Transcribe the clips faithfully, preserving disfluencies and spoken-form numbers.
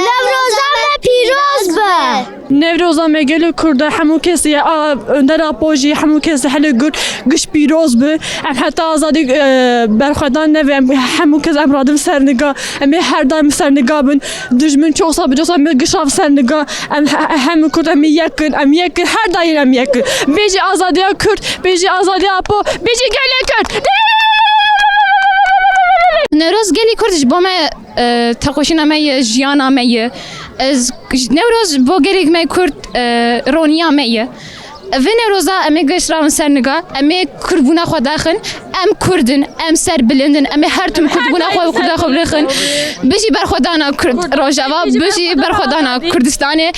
Newroza me pîroz be. Newroza me gelo Kurd e, hemû kesê ye, a, Önder Apo jî, hemû kesê helê Kurd giş pîroz bi. Em heta azadî, e, berxwedan nebe, em hemû kes em radin ser niga, em ê her daim ser niga bin. Dijmin çosa bi çosa em ê giş av ser niga, em he-, hemû Kurd em ê yek in, em yek in, her daim em yek in. Bêjî azadiya Kurd, bêjî azadiya Apo, bêjî gelê Kurd. Newroz gelê Kurd ji bo me e, tekoşîna me ye, jiyana me ye. Ez, Newroz bo gelek me Kurd, e, roniya me ye. Vê Newroza em ê giş rawin ser niga, em ê Kurdbûna xwe daxin, em Kurd in, em serbilind in, em ê her tim Kurdbûna xwe, Kurda xwe birixin. Bijî berxwedana Kurd, Rojava, bijî berxwedana Kurdistanê,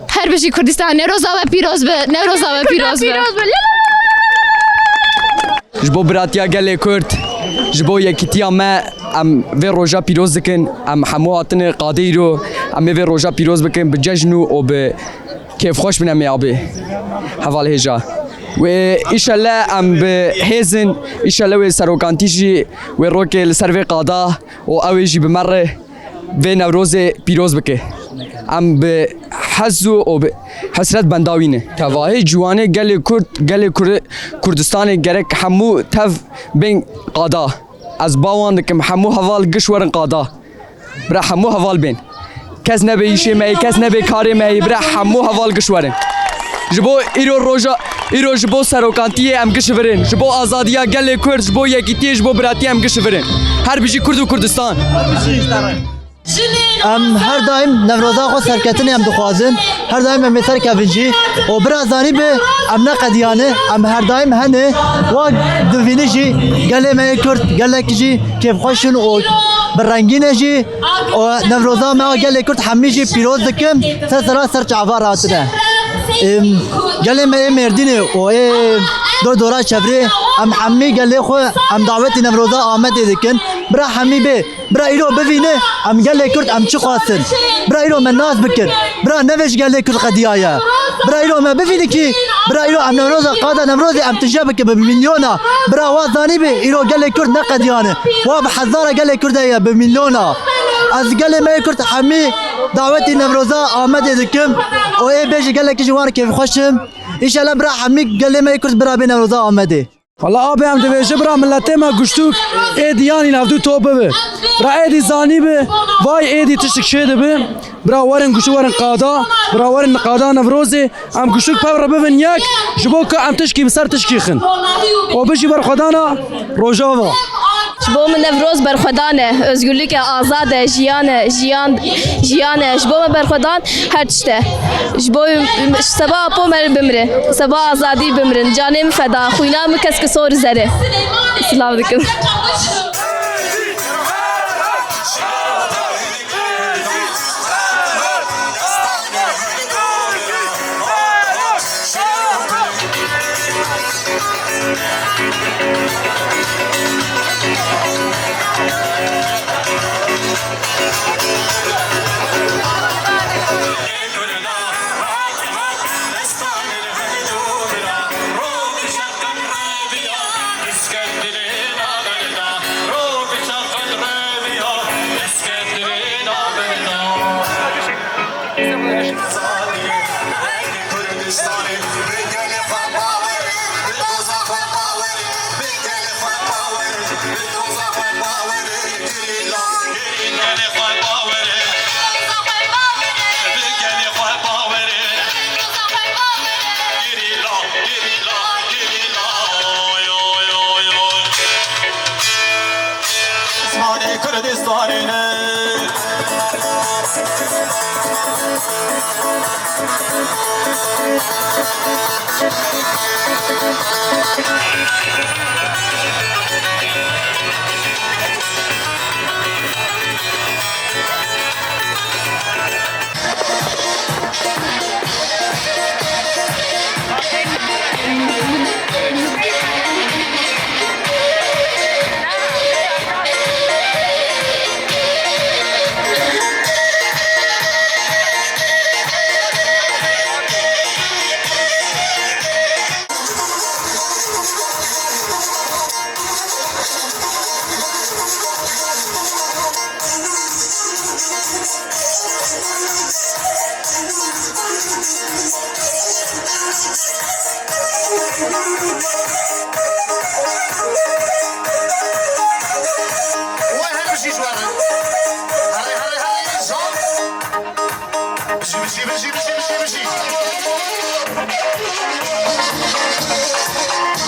her bijî Kurdistan, Newroza we pîroz be, Newroza we pîroz be. Ji bo biratiya gelê Kurd, ji bo yekîtiya me, em vê roja pîroz dikin, em hemû hatine qadê îro, em ê vê roja pîroz bikin, bi cejn û, û bi kêfxweş bin em ê abê. Heval hêja. Wê îşellah em bi hêzin, îşellah wê serokantî jî wê rokê li ser vê qada û ew ê jî bi me re vê Newrozê pîroz bike. Em bi hez û, û bi hesret benda wî ne. Tevahî ciwanê gelê Kurd, gelê Kur-, Kurdistanê gerek hemû tev bên qada. Ez bawan dikim hemû heval giş werin qada. Bira hemû heval bên. Kes nebe îşê me yê, kes nebe karê me yê. Bira hemû heval giş werin. Ji bo îro roja, îro ji bo serokantiyê em giş virin. Ji bo azadiya gelê Kurd, ji bo yekîtiyê, ji bo biratiyê em giş virin. Her bijî Kurd û Kurdistan. Em her daim Newroza xwe serketinê em dixwazin. Her daim em ê serkevin jî. Û bira zanî bi em neqediyane. Em her daim hene. Wa divînî jî gelê me yê Kurd gelek jî kêfxweş in û bi rengîn e jî. Û Newroza me a gelê Kurd hemî jî pîroz dikim. Ser sera ser çava ratine. Em, gelê me ê Mêrdînê û ê dor dora çevrê em hemî gelê xwe em dawetî Newroza Amedê dikin. Bira hemî bê. Bira îro bivîne, em gelê Kurd em çi xwestin. Bira îro me nas bikin. Bira nevê ji gelê Kurd qediyaye. Bira îro me bivîne kî, bira îro em Newroza, qada Newrozê em tije bikin bi milyona. Bira wa zanî bi, îro gelê Kurd neqediyane. Wa bi hezara gelê Kurd heye bi milyona. Ez gelê me yê Kurd hemî dawetî Newroza Amedê dikim. Û ê bêjî gelekî ji wan kêfxweş im. Înşallah bira hemî gelê me yê Kurd bira bê Newroza Amedê. Wala abê em dibêje bira miletê me guştûk êdî yanî navdû top bibe. Bira êdî zanî bi, vay êdî tiştik çê dibi. Bira werin guştû werin qada, bira werin qada Newrozê. Em guştûk pev re bibin yek, ji bo ku em tişkî bi ser tişkî xin. Û bijî berxwedana Rojava. Ji bo min Newroz berxwedan e, özgürlük e, azad e, jiyan e, jiyan, jiyan e. Ji bo me berxwedan her tişt e. Ji bo seba Apo me bimre, seba azadî bimrin. Canê min feda, xwîna min keskesor zere. Silav dikim. Zimanê Kurdistanê ne. Wê her bijî ji we re. Herê, herê, herê, jan. Bijî, bijî, bijî, bijî, bijî, bijî.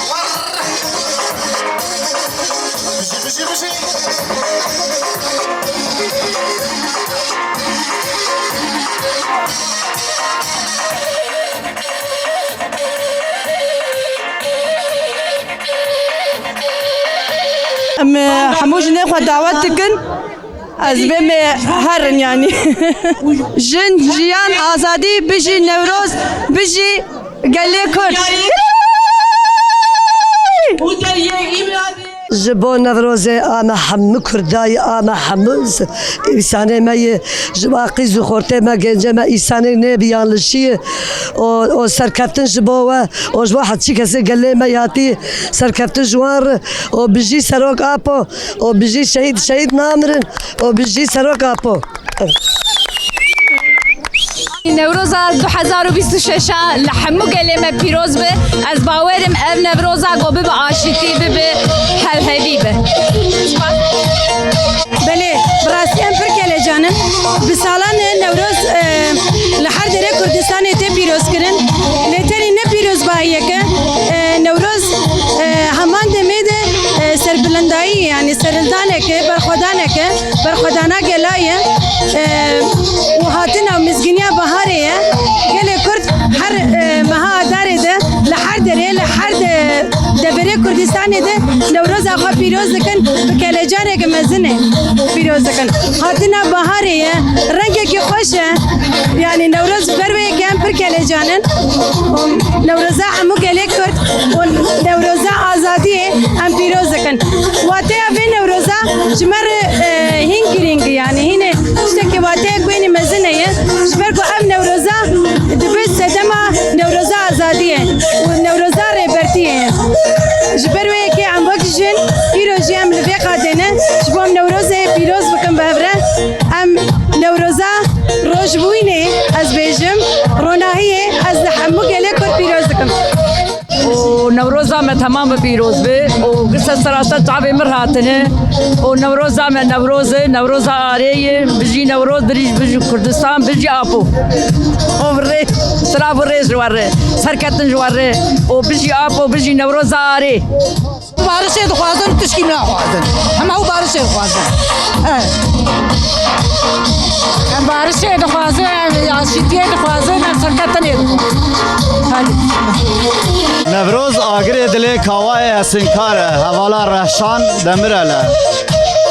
War. Bijî, bijî, bijî. Em, e, hemû jinê xwe dawet dikin. Ez bêm ê herin yanî. Jin, jiyan, azadî, bijî Newroz, bijî gelê Kurd. Ji bo Newrozê a me hemû Kurdayî, a me hemû z-, însanê me yê, ji bo qîz û xortê me, gencê me, însanê nê bi yanlişî ye. O, o serkeftin ji bo we, o ji bo heçî kesê gelê me hatî serkeftin ji wan re. O bijî Serok Apo, o bijî şehîd, şehîd namirin, o bijî Serok Apo. Newroza du hezar û bîst û şeş a li hemû gelê me pîroz be. Ez bawer im ev Newroza ku bibe aşîtî, bibe hevhevî be. Belê, bi rastî em pir kelecan in. Bi salan e Newroz, e, li her derê Kurdistanê tê pîrozkirin. Lê tenê ne pîrozbahiyek e. E, Newroz, e, heman demê de, e, serbilindayî, yanî serildanek e, berxwedanek e. Berxwedana gela ye, e, û hatina û mizgîniya baharê ye. Gelê Kurd her, e, meha Adarê de li her derê, li her de-, deverê Kurdistanê de Newroza xwe pîroz dikin, bi kelecaneke mezin e pîroz dikin. Hatina baharê ye, rengekî xweş e. Yanî Newroz ji ber wê yekê em pir kelecan in. Newroza hemû gelê Kurd û Newroza azadiyê em pîroz dikin. Wateya vê Newroza ji me re, e, hîn girîng e, yanî hîn e tiştekî wateyek wênî mezin heye. Ji ber ku ev Newroza dibe sedema Newroza azadiyê û Newroza rêbertiyê ye. Ji ber wê yekê em wek jin îro jî em li vê qadê ne, ji bo em Newrozê pîroz bikin bi hev re. Em Newroza rojbûyînê, ez bêjim, ronahiyê, ez li hemû gelê Kurd pîroz dikim. û Newroza me temam bi pîroz be û gise serasa çavê min hatine û Newroza me Newroz e, Newroza arê ye. Bijî Newroz, bijî, bijî Kurdistan, bijî Apo. Û bi rê, silav û rêz ji we re, serketin ji we re û bijî Apo, bijî Newroza arê. Barişê dixwazin, tişkî naxwazin. Hema ew barişê dixwazin. Eh. Em barişê dixwazin, em aşîtiyê dixwazin, em serketinê dixwazin. Hadi. Newroz agirê dilê Kawayê Hesinkar e, hevala Rehşan Demirel e.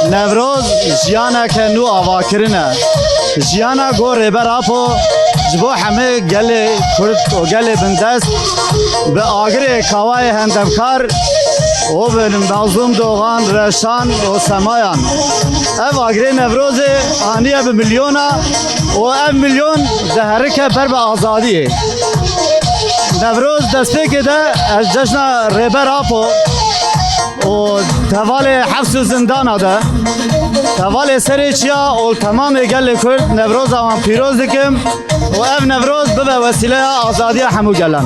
Newroz jiyaneke nû avakirin e. Jiyana go Rêber Apo ji bo hemê gelê Kurd û gelê bindest bi agirê Kawayê Hendevkar û bi Mazlûm Dogan, Reşan û Semayan. Ev agirê Newrozê aniye bi milyona û ev milyon diherike ber bi azadiyê. Newroz destpêkê de ez cejna Rêber Apo û hevalê hefs û zindana de, hevalê serê çiya û temamê gelê Kurd Newroza wan pîroz dikim û ev Newroz bibe wesîleya azadiya hemû gelan.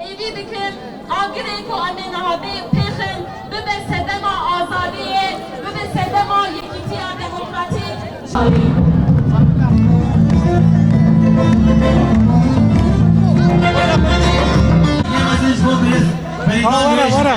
Hêvî dikim, agirê ku em ê niha bê pêxin, bibe sedema azadiyê, bibe sedema yekîtiya demokratîk. Were, were.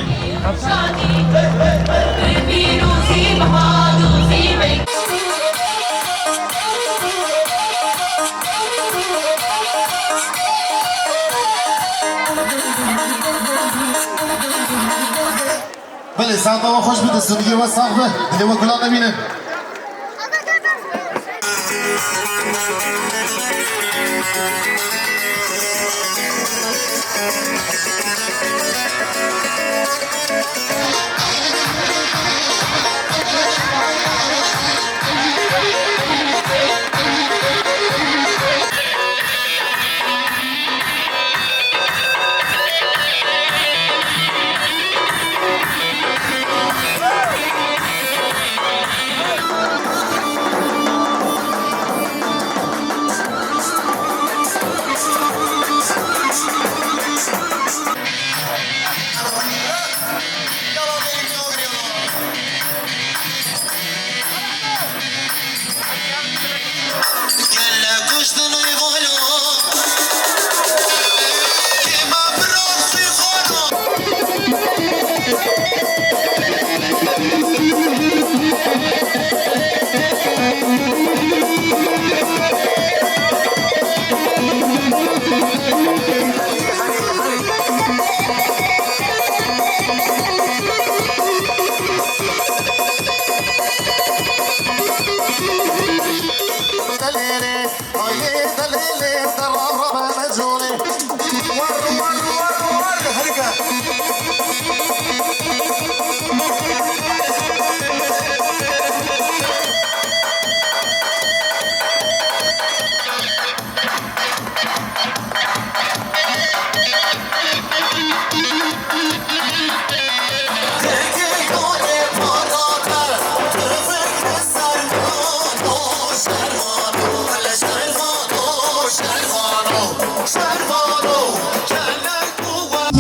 Belê, saeta we xweş be, destûniyê we sax be, dilê we gulan nemîne.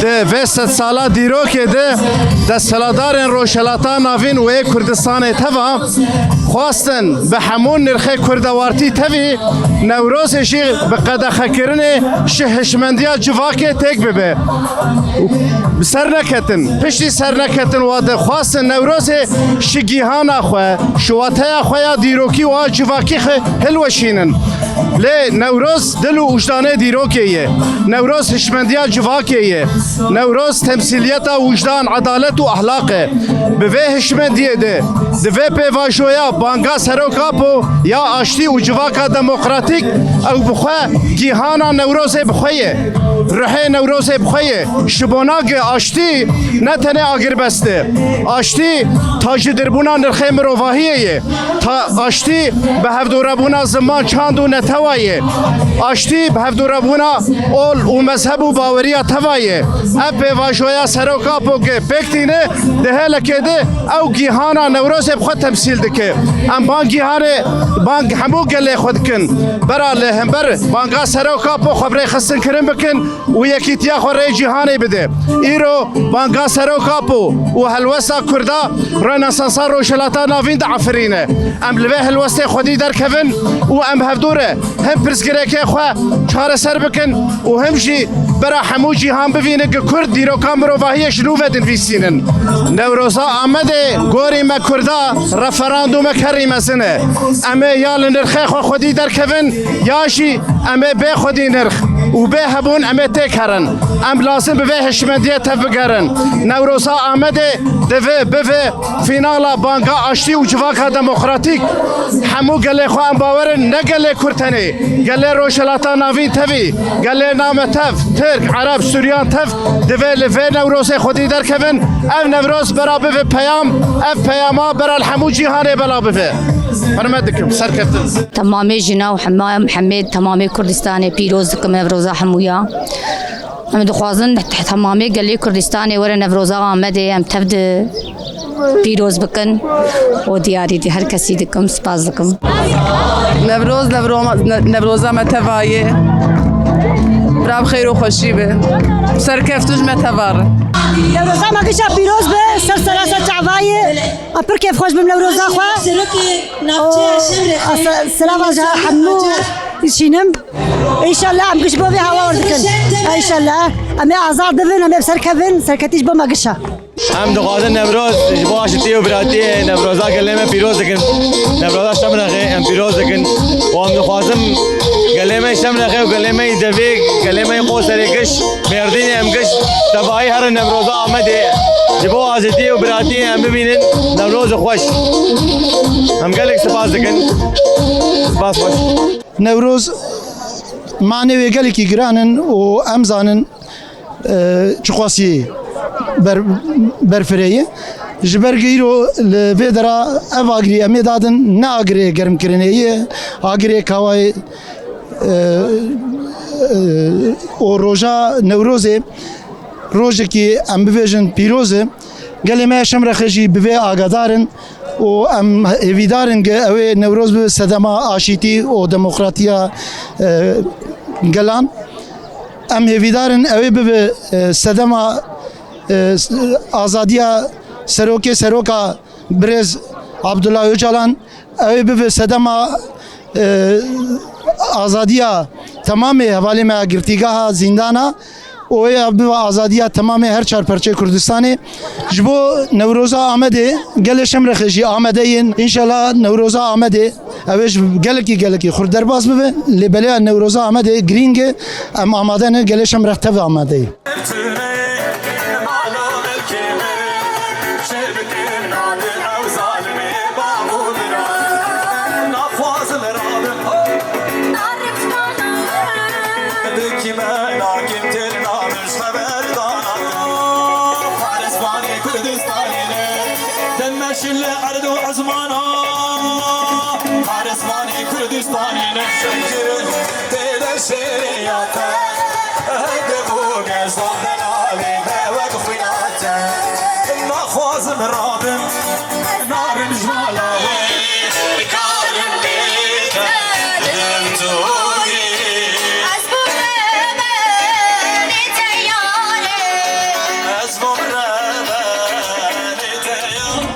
Di vê sedsala dîrokê de desthilatdarên Rojhilata Navîn û yê Kurdistanê teva xwestin bi hemû nirxê kurdewartî tevî Newrozê jî bi qedexekirinê ji hişmendiya civakê têk bibe. Bi ser neketin, piştî ser neketin wa de xwestin Newrozê ji gîhana xwe, ji wateya xwe ya dîrokî û a civakî xwe hilweşînin. Lê Newroz dil û wijdanê dîrokê ye. Newroz hişmendiya civakê ye. Newroz temsîliyeta wijdan, edalet û ehlaq e. Bi vê hişmendiyê de, di vê pêvajoya banga Serok Apo ya aştî û civaka demokratîk, ew bi xwe gîhana Newrozê bi xwe ye. Ruhê Newrozê bi xwe ye. Ji bona gi aştî ne tenê agirbest e. Aştî tacidirbûna nirxê mirovahiyê ye. Ta aştî bi hevdûrebûna ziman, çand û netewa ye. Aştî bi hevdûrebûna ol û mezheb û baweriya teva ye. Ev pêvajoya Serok Apo gi pêk tîne, di hêlekê de ew gîhana Newrozê bi xwe temsîl dike. Em bang gîhanê, bang hemû gelê xwe dikin. Bera li hember banga Serok Apo xwe bi rêxistinkirin bikin û yekîtiya xwe rê cîhanê bide. Îro banga Serok Apo û helwesta Kurda Rönesansa Rojhilata Navîn diafirîne. Em li vê helwestê xwedî derkevin û em bi hevdû re him pirsgirêkê xwe çareser bikin û him jî bera hemû cîhan bivînin ku Kurd dîroka mirovahiyê ji nû ve dinivîsînin. Newroza Amedê gorî me Kurda referandûmek herî mezin e. Em ê ya li nirxê xwe xwedî derkevin, ya jî em ê bê xwedî nirx û bê hebûn em ê têk herin. Em lazim bi vê hişmendiyê tevbigerin. Newroza Amedê divê bive fînala banga aştî û civaka demokratîk. Hemû gelê xwe em bawer in, ne gelê Kurd tenê, gelê Rojhilata Navîn tevî, gelê nametev, Tirk, Ereb, Suryan tev divê li vê Newrozê xwedî derkevin. Ev Newroz bera bive peyam, ev peyama bera li hemû cîhanê bela bive. Hurmet dikim, serkeftin. Temamê jina û hema Mihemed, temamê Kurdistanê pîroz dikim Newroza hemûya. Em dixwazin temamê gelê Kurdistanê were Newroza Amedê, em tev di pîroz bikin û diyarî di her kesî dikim, spas dikim. Newroz, Newro-, Ne-, Newroza me teva ye. Bira bi xêr û xweşî be. Serkeftin ji me teva re. Newroza me gişa pîroz be, ser sera ser çava ye. Em pir kêfxweş bim Newroza xwe. Û a se-, silava ji hemû şînim. Înşallah em giş bo vê hawa wer dikin. Înşallah. Em ê azad bibin, em ê bi ser kevin, serketî ji bo me giş e. Em dixwazin Newroz ji bo aşitiyê û biratiyê Newroza gelê me pîroz dikin. Newroza Şemrexê em pîroz dikin. Û em dixwazin gelê me Şemrexê û gelê me Devê, gelê me Qoserê giş, Mêrdînê em giş, tevahî herin Newroza Amedê. Ji bo azitiyê û biratiyê em bibînin Newroz xweş. Em gelek spas dikin. Spas xweş. Newroz manê wê gelekî giran in û em zanin, e, çiqasî ber-, berfirê ye. Ji ber ku îro li vê dera ev agirî em ê dadin ne agirê germkirinê ye, agirê kawayê, e, e, û roja Newrozê rojekî em bibêjin pîroz e. Gelê me Şemrexê jî bi vê agadar in û em hêvîdar in ku ew ê Newroz bibe sedema aşîtî û demokratiya, e, gelan. Em hêvîdar in ew ê bibe, e, sedema, e, s-, azadiya serokê seroka birêz Abdullah Ocalan, ew ê bibe sedema, e, azadiya temamê hevalê me ya girtîgeha zîndana û ya bibe azadiya temamê her çar perçeyê Kurdistanê. Ji bo Newroza Amedê gelê Şemrexê jî amade yên. Înşallah Newroza Amedê ew ê ji gelekî gelekî xurt derbas bibe. Lê beleya Newroza Amedê girîng e. Em amade ne, gelê Şemrex tev amade ye. Zimanê Kurdistanê ne şekir, tê de şêrê ya te. Hede bû gezdan de navê me wek xwîna te. Naxwazim rabim, narim ji mala we. Karim bê te, didim tu yî. Ez bo rebenê te yarê. Ez bo rebenê te yarê.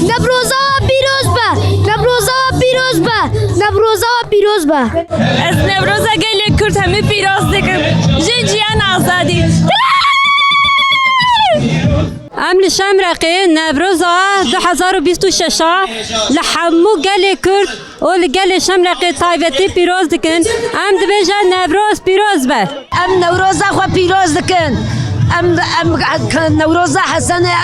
Newroza pîroz be! Newroza pîroz be! Newroza pîroz be! Ez Newroza gelê Kurd hemî pîroz dikim. Jin jiyan azadî. Em li Şemreqê Newroza du hezar û bîst û şeş a li hemû gelê Kurd û li gelê Şemreqê taybetî pîroz dikin. Em dibêjin Newroz pîroz be. Em Newroza xwe pîroz dikin. Em, em Newroza Hesenê,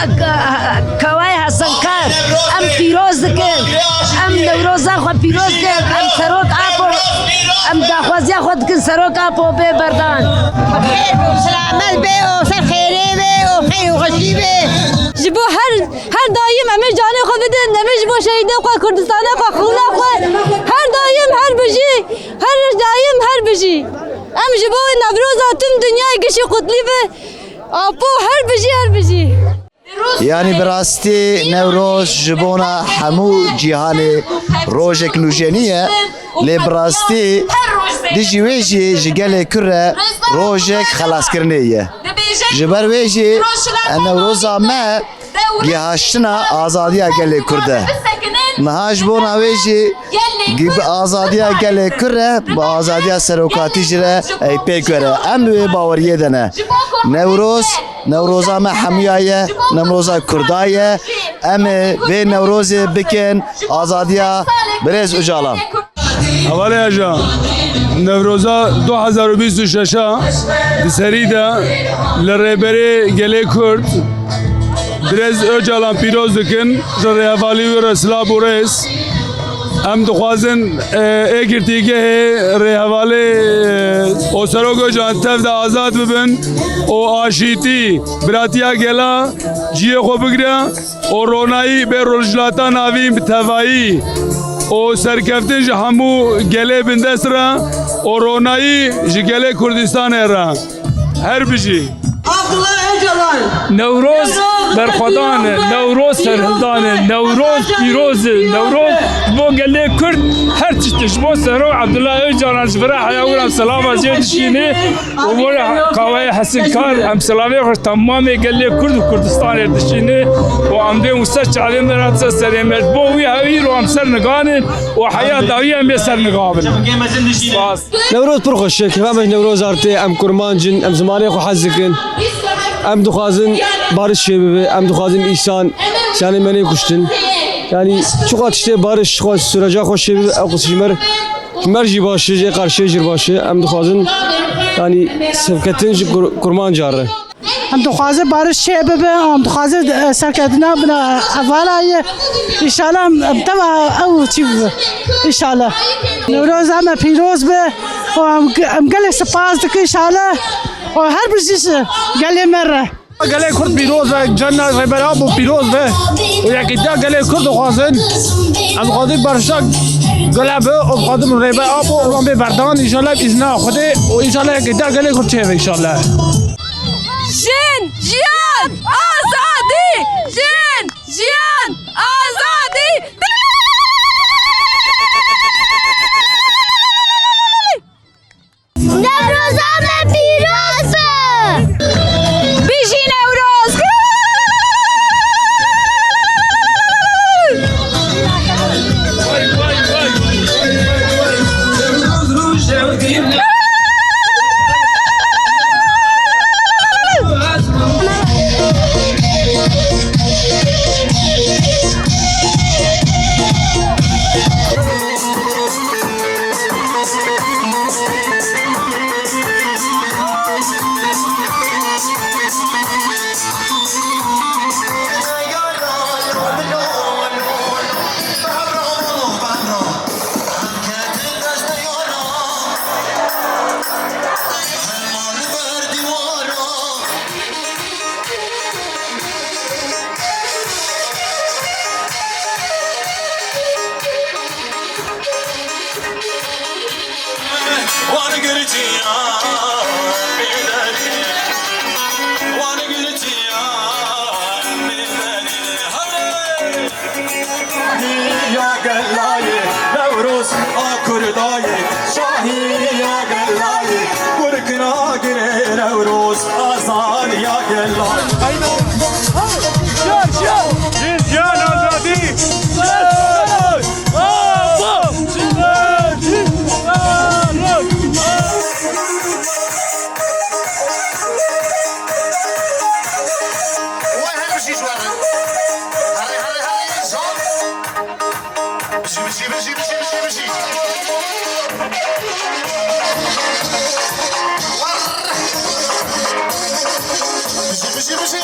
Kawayê Hesenkar em pîroz dikin. Em Newroza xwe pîroz dikin. Em Serok Apo, em daxwaziya xwe dikin Serok Apo bê berdan. Xêr û selamet bê û ser xêrê bê û xêr û xweşî bê. Ji bo her, her daîm em ê canê xwe bidin, em ê ji bo şehîdê xwe, Kurdistanê xwe, xûna xwe, her daîm, her bijî, her daîm, her bijî. Em ji bo Newroza tim dinyayê gişî qutlî be. Apo her bijî, her bijî. Yanî bi rastî Newroz ji bona hemû cîhanê rojek nûjenî ye, lê bi rastî dijî wê jî ji gelê Kurd re rojek xelaskirinê ye. Ji ber wê jî Newroza me gihaştina azadiya gelê Kurd e. Niha ji bona wê jî gi-, bi azadiya gelê Kurd re, bi azadiya serokatî jî re ey pêk were. Em bi wê baweriyê de ne. Newroz, Newroza me hemûya ye, Newroza Kurda ye. Em ê vê Newrozê bikin azadiya birêz Ocalan. Hevalê hêja, Newroza du hezar û bîst û şeş a di serî de li Rêberê Gelê Kurd Birêz Ocalan pîroz dikin, ji rêhevalî wî re silav û rêz. Em dixwazin, e, ê girtîgehê rêhevalê, e, û Serok Ocalan tev de azad bibin û aşîtî, biratiya gela cihê xwe bigire. û ronayî bê Rojhilata Navîn bi tevayî û serkeftin ji hemû gelê bindest re û ronayî ji gelê Kurdistanê re. Her bijî. Abdullah Öcalan. Newroz berxwedan e, Newroz serhildan e, Newroz pîroz e, Newroz bo gelê Kurd her tişt e. Ji bo Serok Abdullah Öcalan ji vira heya wira selama jê dişîne. Û were Kawayê Hesinkar, em silavê xwe ji temamê gelê Kurd û Kurdistanê dişîne û em dê û ser çavê me re ser serê me. Ji bo wî hewî ro em ser niganin û heya dawî em ê ser niga bin. Spas. Newroz pir xweş e, kêfa me ji Newroz artê, em kurmanc in, em zimanê xwe hez dikin. Em dixwazin bariş çêbibe, em dixwazin îsan, îsanê me nê kuştin. Yanî çiqa tiştê bariş, çiqa süreca xwe çêbibe, ew qisî ji me re Ji me re jî baş e, ji qarşiyê jî baş e. Em dixwazin, yanî, serketin ji kur-, kurmanca re. Em dixwazin bariş çê bibe, em dixwazin, e, serketina bina hevala ye. Înşallah em, em teva ew çî bibe. Înşallah. Newroza me pîroz be. Û em, em gelek spas dikin înşallah. Û her bijî ji gelê me re. Gelê Kurd pîroz be, cena Rêber Apo pîroz be û yekîtiya gelê Kurd dixwazin. Em dixwazin barişa Gele bi, û xwadim rêbe abo, û bê berdan, înşallah, bi îzna Xwedê, û înşallah, yekê der gelê Kurd çêve, înşallah. Jin, jiyan, azadî! Jin, jiyan, azadî! Newroza me pîroz be! Bijî Newroz! Wan girtiya bêderî, wan girtiya bêderî. Hey! Şahiya gelayê Newroz a Kurdayê, şahiya gelayê Kurd nagirê Newroz, azadiya gelayê. Jin, jiyan, azadî! Wê her bijî ji we re. Herê, herê, herê, can. Bijî, bijî, bijî, bijî, bijî, bijî. War. Bijî, bijî, bijî.